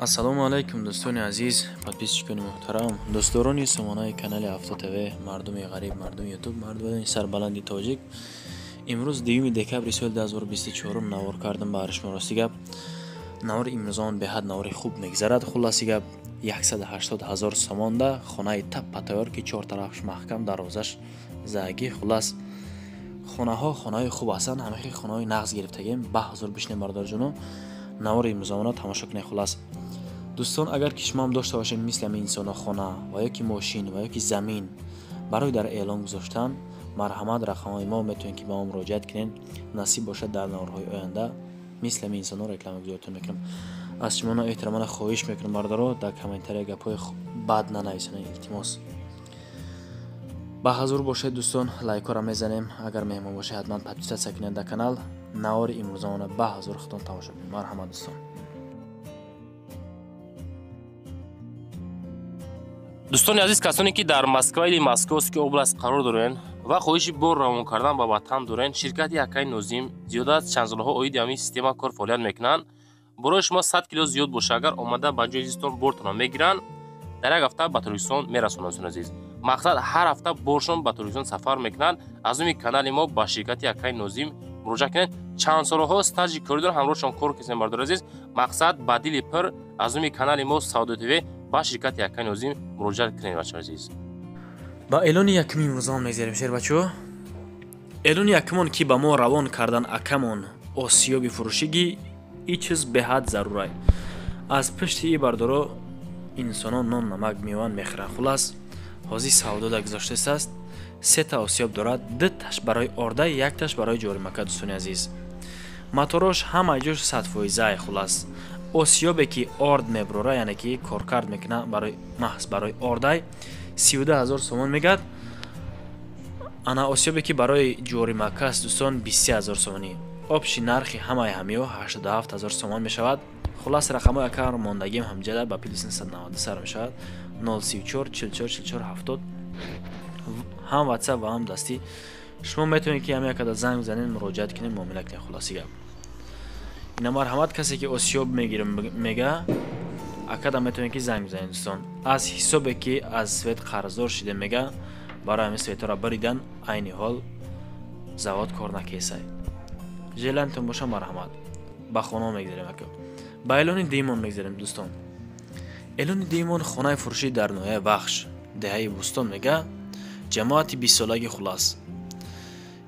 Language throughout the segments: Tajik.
Ассалому алайкум, дӯстони азиз, подписчикони муҳтарам, дӯстдорони сомонаи канали Авто ТВ, мардуми ғариб, мардуми Ютуб, мардуми сарбаланди тоҷик. Имрӯз 2 декабри соли 2024 навор кардам ба шумо. Рости гап, навори имрӯзаон беҳад навори хуб мегзарад. Хулласи гап, 180 ҳазор сомонда хонаи таппа тайёр, ки чор тарафаш маҳкам, дарвозаш заги. Хуллас, хонаҳо хонаҳои хуб ҳастанд, ҳамахи хонаҳои нағз гирифтагем. Ба ҳузур бишинем, бародарҷоно, навори имрӯзаона тамошо кунед. Хуллас, дӯстон, агар ки шумоам дошта бошед мисли ҳамин инсонҳо хона ва ё ки мошин ва ё ки замин барои дар эълон гузоштан, марҳамат, рақамҳои мо метавонед ки ба мо муроҷиат кунед. Насиб бошад, дар наворҳои оянда мисли ҳамин инсонҳо реклама гузоритон мекунам. Аз шумоно эҳтиромона хоҳиш мекунам, бародаро, дар комментария гапҳои бад нанависонед, илтимос. Ба ҳазур бошед, дӯстон, лайкҳоро мезанем. Агар меҳмон бошед, ҳатман подписаться кунед дар канал. Навори имрӯзаона ба ҳазур худтон тамошо кунед. Марҳамат, дӯстон. Дӯстони азиз, касоне ки дар Москва или Московский область қарор дорен ва хоҳиши бор равон кардан ба ватан дорен, ширкати Акаи Нозим зиёда аз чанд солҳо оиди ҳамин система кор фаъолият мекунанд. Борои шумо 100 кило зиёд боша, агар омада ба ҷои зистон бортонро мегиранд, дар як ҳафта ба Тоҷикистон мерасонанд. Дӯстони азиз, мақсад ҳар ҳафта боршон ба Тоҷикистон сафар мекунанд. Аз номи канали мо ба ширкати Акаи Нозим муроҷиат кунед. Чанд солҳо стажи корӣ доранд, ҳамроҳшон кор кунед, бардори азиз. Мақсад ба дили пир аз номи канали мо Савдо ТВ ба ширкати Акаи Нозим муроҷиат кунед, бачаҳои азиз. Ба эълони якуми имрӯзаон мегзарем, шербачо. Эълони якумон, ки ба мо равон кардан акамон, осиёби фурӯшиги и чиз беҳад зарурай. Аз пушти и бардоро инсонон нон намак меван мехӯранд. Хуллас, ҳозир савдода гузоштааст. Сета осиёб дорад, дуташ барои орда, якташ барои ҷоримака. Дӯстони азиз, маторош ҳама ҷош 100%. Хуллас, осиёбе ки орд мебурора, яъне ки коркард мекуна, барои маҳз барои ордай 32 ҳазор сомон мегад. Ана осиёбе ки барои ҷоримака аст, дӯстон, 23 ҳазор сомонӣ. Общий нархи ҳамаи ҳамиё 87 ҳазор сомон мешавад. Хуллас, рақамҳои акар мондагим ҳамҷада ба плюс 990 сар мешавад, 034 44 44 70, ҳам WhatsApp ва ҳам дастӣ. Шумо метавонед ки ҳамин акада занг бизанед, муроҷиат кунед, муомила кунед. Хулласи гап, ина марҳамат, касе ки осиёб мегирам мега, акада метавонед ки занг бизанед, дӯстон. Аз ҳисобе ки аз свет қарздор шида мега, барои ҳамин светҳоро баридан, айни ҳол завод кор накесай. Желантон боша, марҳамат. Ба хона мегзарем, ака. Ба эълони дуюмон мегзарем, дӯстон. Эълони дуюмон хонаи фурӯшӣ дар ноҳияи Вахш, деҳаи Бӯстон мега, ҷамоати бистсолаги. Хуллас,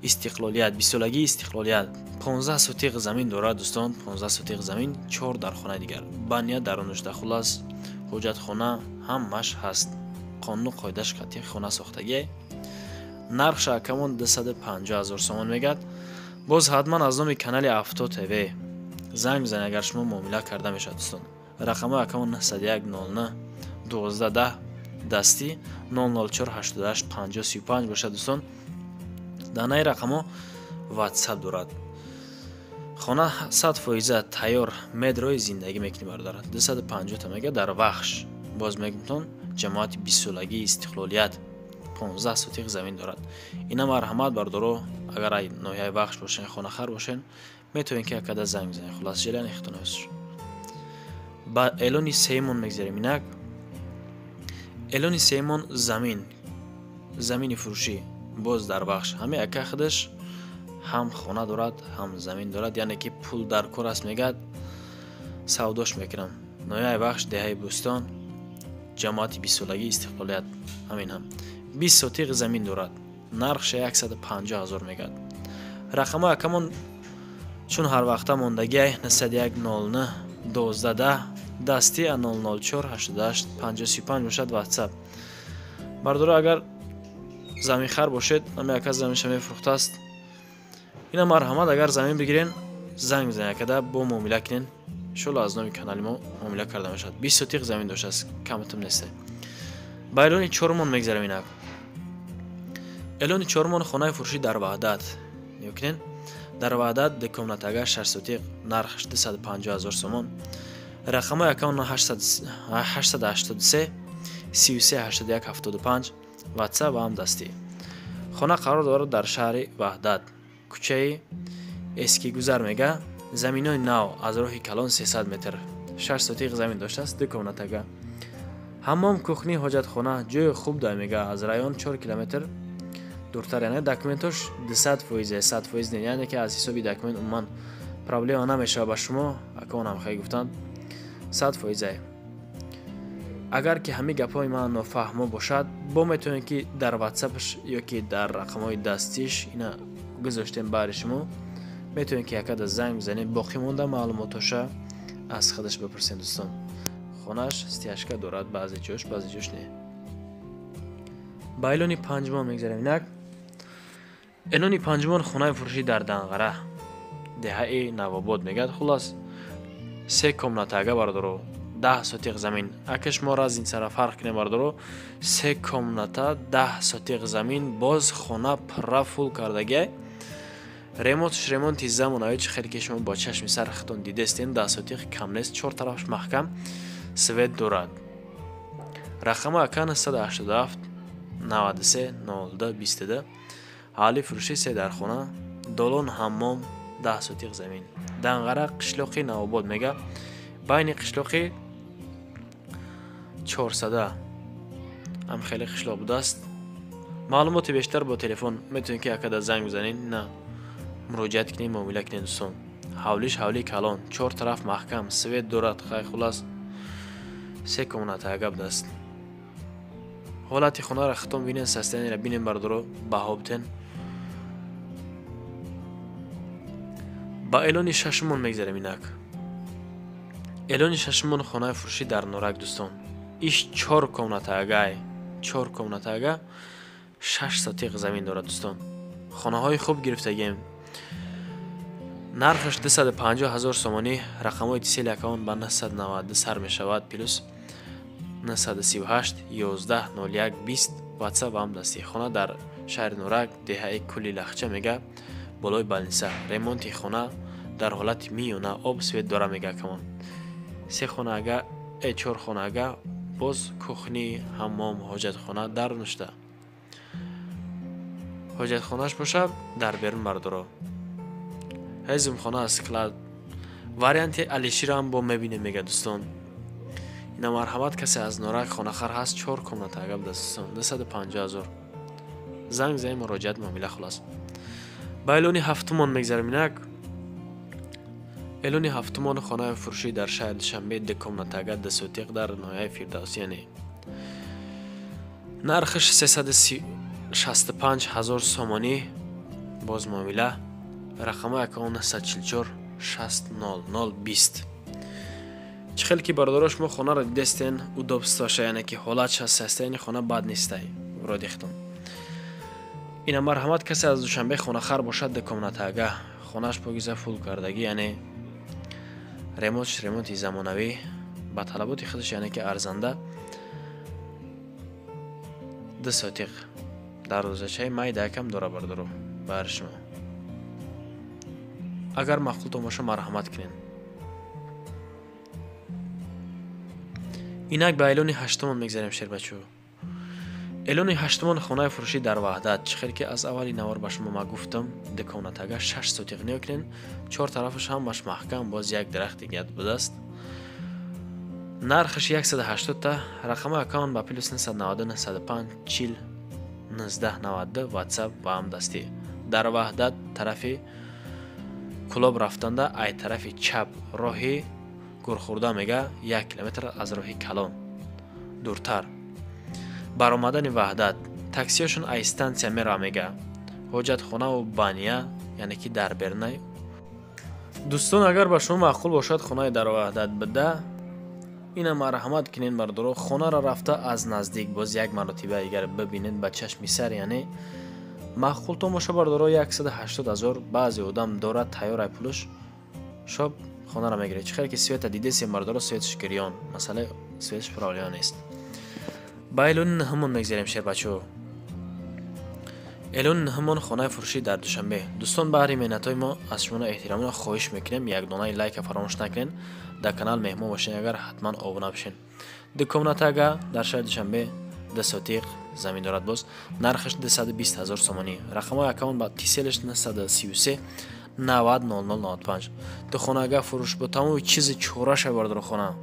истиқлолият, бистсолагии истиқлолият. 15 сотиқ замин дорад, дӯстон, 15 сотиқ замин, чор дархонаи дигар баня дарун дошта. Хуллас, ҳуҷҷатхона ҳамаш ҳаст, қонуну қоидаш қатъи хона сохтагие. Нархша акамон 250 ҳазор сомон мегад. Боз ҳатман аз номи канали Авто ТВ занг бизанед, агар шумо муомила карда мешавад, дӯстон. Рақамҳои акамон 901 09 12 10, дастӣ 004 88 50 35 бошад, дӯстон. Дар наи рақамҳо WhatsApp дорад. Хона 100% тайёр, медрои зиндагӣ мекунӣ, бародар. 250 та мега, дар Вахш, боз мегумтон, ҷамоати бистсолагии истиқлолият, 15 сотиқ замин дорад. Ина марҳамат, бародаро, агар ай ноҳияи Вахш бошен, хонахар бошен, метавонед ки акада занг бизанед. Хуллас, желани хитонос. Ба эълони сеюмон мегзарем. Инак эълони сеюмон замин, замини фурӯшӣ боз дар Вахш. Ҳамин ака худаш ҳам хона дорад, ҳам замин дорад, яъне ки пул дар кор аст мегад, савдош мекунам. Ноҳияи Вахш, деҳаи Бӯстон, ҷамоати бистсолагии истиқлолият. Ҳамин ҳам 20 сотиқ замин дорад, нархша 150 ҳазор мегад. Рақамҳои акамон чун ҳар вақта мондагиай 901 09 12 10, дастӣ 004 88 50 35 бошад, WhatsApp. Бардоро, агар заминхар бошед, ҳамин ака заминша мефурӯхтааст. Ина марҳамат, агар замин бигирен, занг бизанед акада, бо муомила кунен. Иншолло, аз номи канали мо муомила карда мешавад. 20 сотиқ замин доштааст, камтум нест. Ба эълони чорумон мегзарем. Инак эълони чорумон хонаи фурӯшӣ дар Ваҳдат. Нигоҳ кунед, дар Ваҳдат, дукомнатага, 6 сотиқ, нархаш 250 ҳазор сомон. Рақамҳои акаон 883 33 81 75, WhatsApp ва ҳам дастӣ. Хона қарор дорад дар шаҳри Ваҳдат, кӯчаи Эскигузар мега, заминои нав, аз роҳи калон 300 метр. 6 сотиқ замин доштааст, 2 комнатага. Ҳаммом, кухни, ҳоҷатхона, ҷои хуб да мега, аз район 4 километр дуртар, яъне документош 200%, 100% не, яъне ки аз ҳисоби документ умуман проблема намешава ба шумо, аконам хеле гуфтанд 100%. Агар ки ҳамин гапҳои ман нофаҳмо бошад, бо метавонед ки дар ватсапш ё ки дар рақамҳои дастиш ина гузоштем баҳри шумо, метавонед ки якада занг бизанед, боқӣ монда маълумотоша аз худаш бипурсед дӯстон. Хонаш стяжка дорад, баъзе ҷош, баъзе ҷош не. Ба эълони панҷумон мегзарем инак. Эълони панҷумон хонаи фурӯшӣ дар Данғара, деҳаи Навобод мегӯяд. Хуллас 3 комнатага бардоро, 10 сотиқ замин. Ака шумо разницара фарқ кунем бардоро, 3 комната, 10 сотиқ замин, боз хона пурра фул кардагиай. Ремонтш ремонти замонавӣ, чӣ хеле ки шумо бо чашми сар худтон дидестем, 10 сотиқ кам нест, 4 тарафаш маҳкам, свет дорад. Рақами ака 987 93 02 22. Ҳалли фурӯши 3 дар хона, долон, ҳаммом, 10 сотиқ замин. Данғара, қишлоқи Навобод мега, байни қишлоқи 400 ҳам хеле қишлоқ будааст. Маълумоти бештар бо телефон метавонед ки акада занг бизанед, на муроҷиат кунед, муомила кунед дӯстон. Ҳавлиш ҳавлии калон, 4 тараф маҳкам, свет дорад, хай хуллас 3 комната ага будааст. Ҳолати хонаро худтон бинед, состояниеро бинед бардоро, баҳо битен. Ба эълони шашумон мегзарем инак. Эълони шашумон хонаи фурӯшӣ дар Норак дӯстон. Иш 4 комната агай, 4 комната ага, 6 сотиқ замин дорад дӯстон. Хонаҳои хуб гирифтагием. Нархаш 250 000 сомонӣ, рақамҳои тисел акаон ба 992 сар мешавад, плюс 938 11 01 20, WhatsApp ҳам дасти. Хона дар шаҳри Норак, деҳаи Кули Лахча мега, болои балниса. Ремонти хона дар ҳолати миёна, об свет дора мега акамон. 3 хона ага, 4 хона ага, боз кухни, ҳаммом, ҳоҷатхона дар нушта. Ҳоҷатхонаш бошад дар берун бардоро. Ҳезумхона, склад. Варианти Алиширам бо мебинем мега дӯстон. Ина марҳамат, касе аз Норак хонахар ҳаст, 4 комната ага будааст дӯстон, 250 000. Занг занед, муроҷиат, муомила хуллас. Ба эълони ҳафтумон мегзарем инак. Эълони ҳафтумон хонаи фурӯшӣ дар шаҳри Душанбе, 2 комната ага, 2 сотиқ дар ноҳияи Фирдавс, яъне нархаш 365 000 сомонӣ, боз муомила. Рақамҳои акаон 944 60 00 20. Чӣ хеле ки бародаро шумо хонаро дидестен, удобствоша, яъне ки ҳолатша, состояние хона бад нестай вроде худтон. Ина марҳамат, касе аз Душанбе хонахар бошад, 2 комната ага, хонаш покиза фул кардагӣ, яъне ремонтш ремонти замонавӣ ба талаботи худаш, яъне ки арзанда, 2 сотиқ дарвозачаи майда якам дора бардоро баҳри шумо. Агар маъқултон бошад, марҳамат кунед. Инак ба эълони ҳаштумон мегзарем шербачӯ. Эълони ҳаштумон хонаи фурӯшӣ дар Ваҳдат. Чӣ хеле ки аз аввали навор ба шумо ма гуфтам, 2 комната ага, 6 сотиқ ниё кунед, 4 тарафаш ҳамаш маҳкам, боз як дарахт дигар будааст. Нархаш 180 та, рақами аккаунт ба плюс 990 905 40 19 92, WhatsApp ва ҳам дастӣ. Дар Ваҳдат тарафи Кулоб рафтанда ай тарафи чап роҳи Гурхурда мега, 1 километр аз роҳи калон дуртар. Баромадани Ваҳдат таксиҳошон ай стансия мерава мега, ҳоҷатхонаву бания, яъне ки дар бернай. Дӯстон, агар ба шумо маъқул бошад хонаи дар Ваҳдат буда, ина марҳамат кунед бардоро, хонаро рафта аз наздик боз як маротиба агар бибинед ба чашми сар, яъне маъқултон боша бардоро, 180 000. Баъзе одам дорад тайёр ай пулаш, шоб хонаро мегиред. Чӣ хеле ки света дидесем бардоро, светаш гирён, масъалаи светаш проблема нест. Ба эълони нӯҳумон мегзарем шербачӯ. Эълони нӯҳумон хонаи фурӯшӣ дар Душанбе. Дӯстон, баҳри меҳнатҳои мо аз шумо эҳтиромона хоҳиш мекунем, як донаи лайка фаромӯш накунед, дар канал меҳмон бошед, агар ҳатман обуна бишед. 2 комната ага дар шаҳри Душанбе, 2 сотиқ замин дорад, боз нархаш 220 000 сомонӣ. Рақамҳои аккаунт ба тиселаш 933 90 00 95. Ду хонага фурӯш бо тамоми чизи чораша бародаро хона.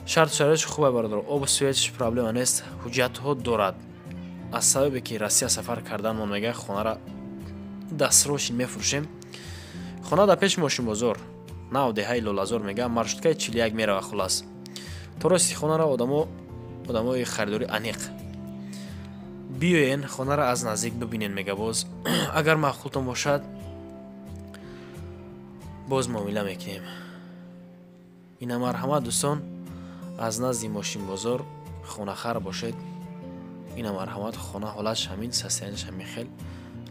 Шарту шароитш хубе бародаро, обу светш проблема нест, ҳуҷҷатҳо дорад. Аз сабабе ки Россия сафар карданмон мега хонара дастрочин мефурӯшем. Хона дар пеши мошинбозор, нав деҳаи Лолазор мега, маршруткаи 41 мерава хулас. То рости хонара одамои харидори аниқ. Биёен хонара аз наздик бибинен мега боз. Агар маъқултон бошад, боз муомила мекунем. Ина марҳамат дӯстон, аз назди мошинбозор хонахар бошед. Ина марҳамат, хона ҳолатш ҳамин, состоянияш ҳамин хел.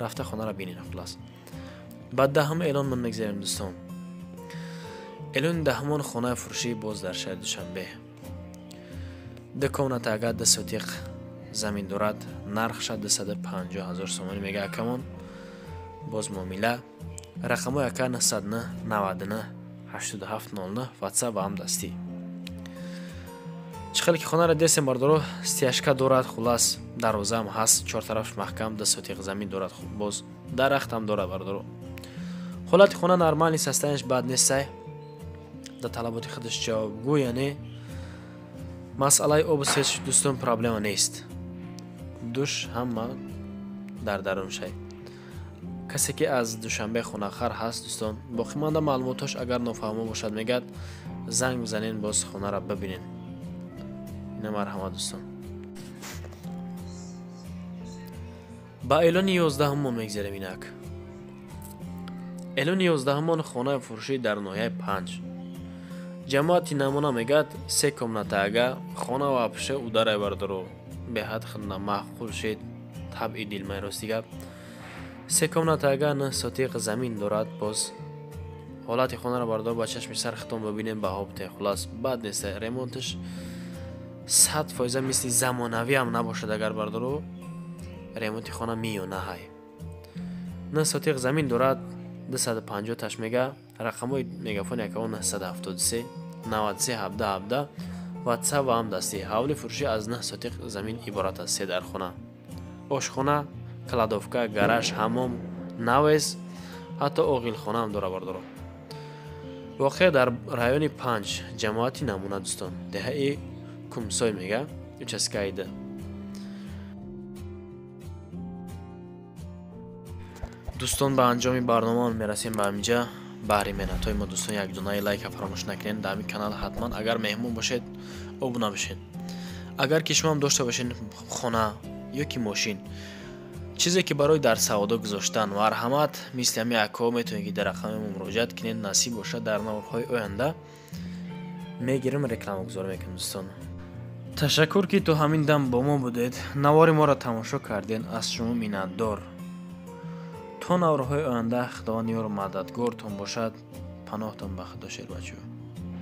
Рафта хонара бинен хулас. Баъд даҳум эълон мон мегзарем дӯстон. Эълони даҳумон хонаи фурӯшӣ боз дар шаҳри Душанбе. Ду комната агар 2 сотиқ замин дорад, нархша 250 000 сомонӣ мега акамон. Боз муомила. Рақамҳои ака 909 99 87 09, WhatsApp ва ҳам дастӣ. Чӣ хеле ки хонара дестем бардоро, стяжка дорад, хулас дарвозаам ҳаст, чор тарафш маҳкам, 2 сотиқ замин дорад, боз дарахтам дорад бардоро. Ҳолати хона нормални, состоянияш бад нестай, дар талаботи худаш ҷавобгӯ, яъне масъалаи обу светш дӯстон проблема нест. Душ ҳама дар даруншай. Касе ки аз Душанбе хонахар ҳаст дӯстон, боқимонда маълумотҳош агар нофаҳмо бошад мегӯяд, занг бизанен, боз хонара бибинен. Ина марҳамат дӯстон. Ба эълони 11-мон мегзарем инак. Эълони 11-мон хонаи фурӯшӣ дар ноҳияи 5. Ҷамоати намуна мегӯяд, 3 комната ага, хона ва пуше ударай бардоро. Беҳад хна маъқул шед, табъи дилмай рости гап. 3 комната ага, 9 сотиқ замин дорад, боз ҳолати хонаро бардор ба чашми сар хитон бибинем, баҳо бите. Хулас бад нест, ремонташ 100% мисли замонавиам набошад агар бардоро, ремонти хона миёнаҳай. 9 сотиқ замин дорад, 250 таш мега, рақамҳои мегафони акао 973 93 17 17, WhatsApp ва ҳам дастӣ. Ҳавли фурӯшӣ аз 9 сотиқ замин иборат аст, 3 дархона, ошхона, кладовка, гараж, ҳаммом, навес, ҳатто оғилхонаам дора бардоро. Воқеа дар райони 5, ҷамоати намуна дӯстон, деҳаи Кумсой мега, участкаи 2. Дӯстон, ба анҷоми барномаон мерасем ба ҳаминҷа. Баҳри меҳнатҳои мо дӯстон як дунаи лайка фаромӯш накунед. Дар ҳамин канал ҳатман агар меҳмон бошед обуна бошед. Агар ки шумоам дошта бошед хона ё ки мошин, чизе ки барои дар савдо гузоштан, марҳамат мисли ҳамин акҳо метавонед ки дар рақами мо муроҷиат кунед. Насиб бошад дар наворҳои оянда мегирем, рекламагузорӣ мекунем дӯстон. Ташаккур ки то ҳамин дам бо мо будед, навори моро тамошо кардед, аз шумо миннатдор. То наворҳои оянда Худованд ёру мададгортон бошад. Паноҳтон ба Худо, шербачо.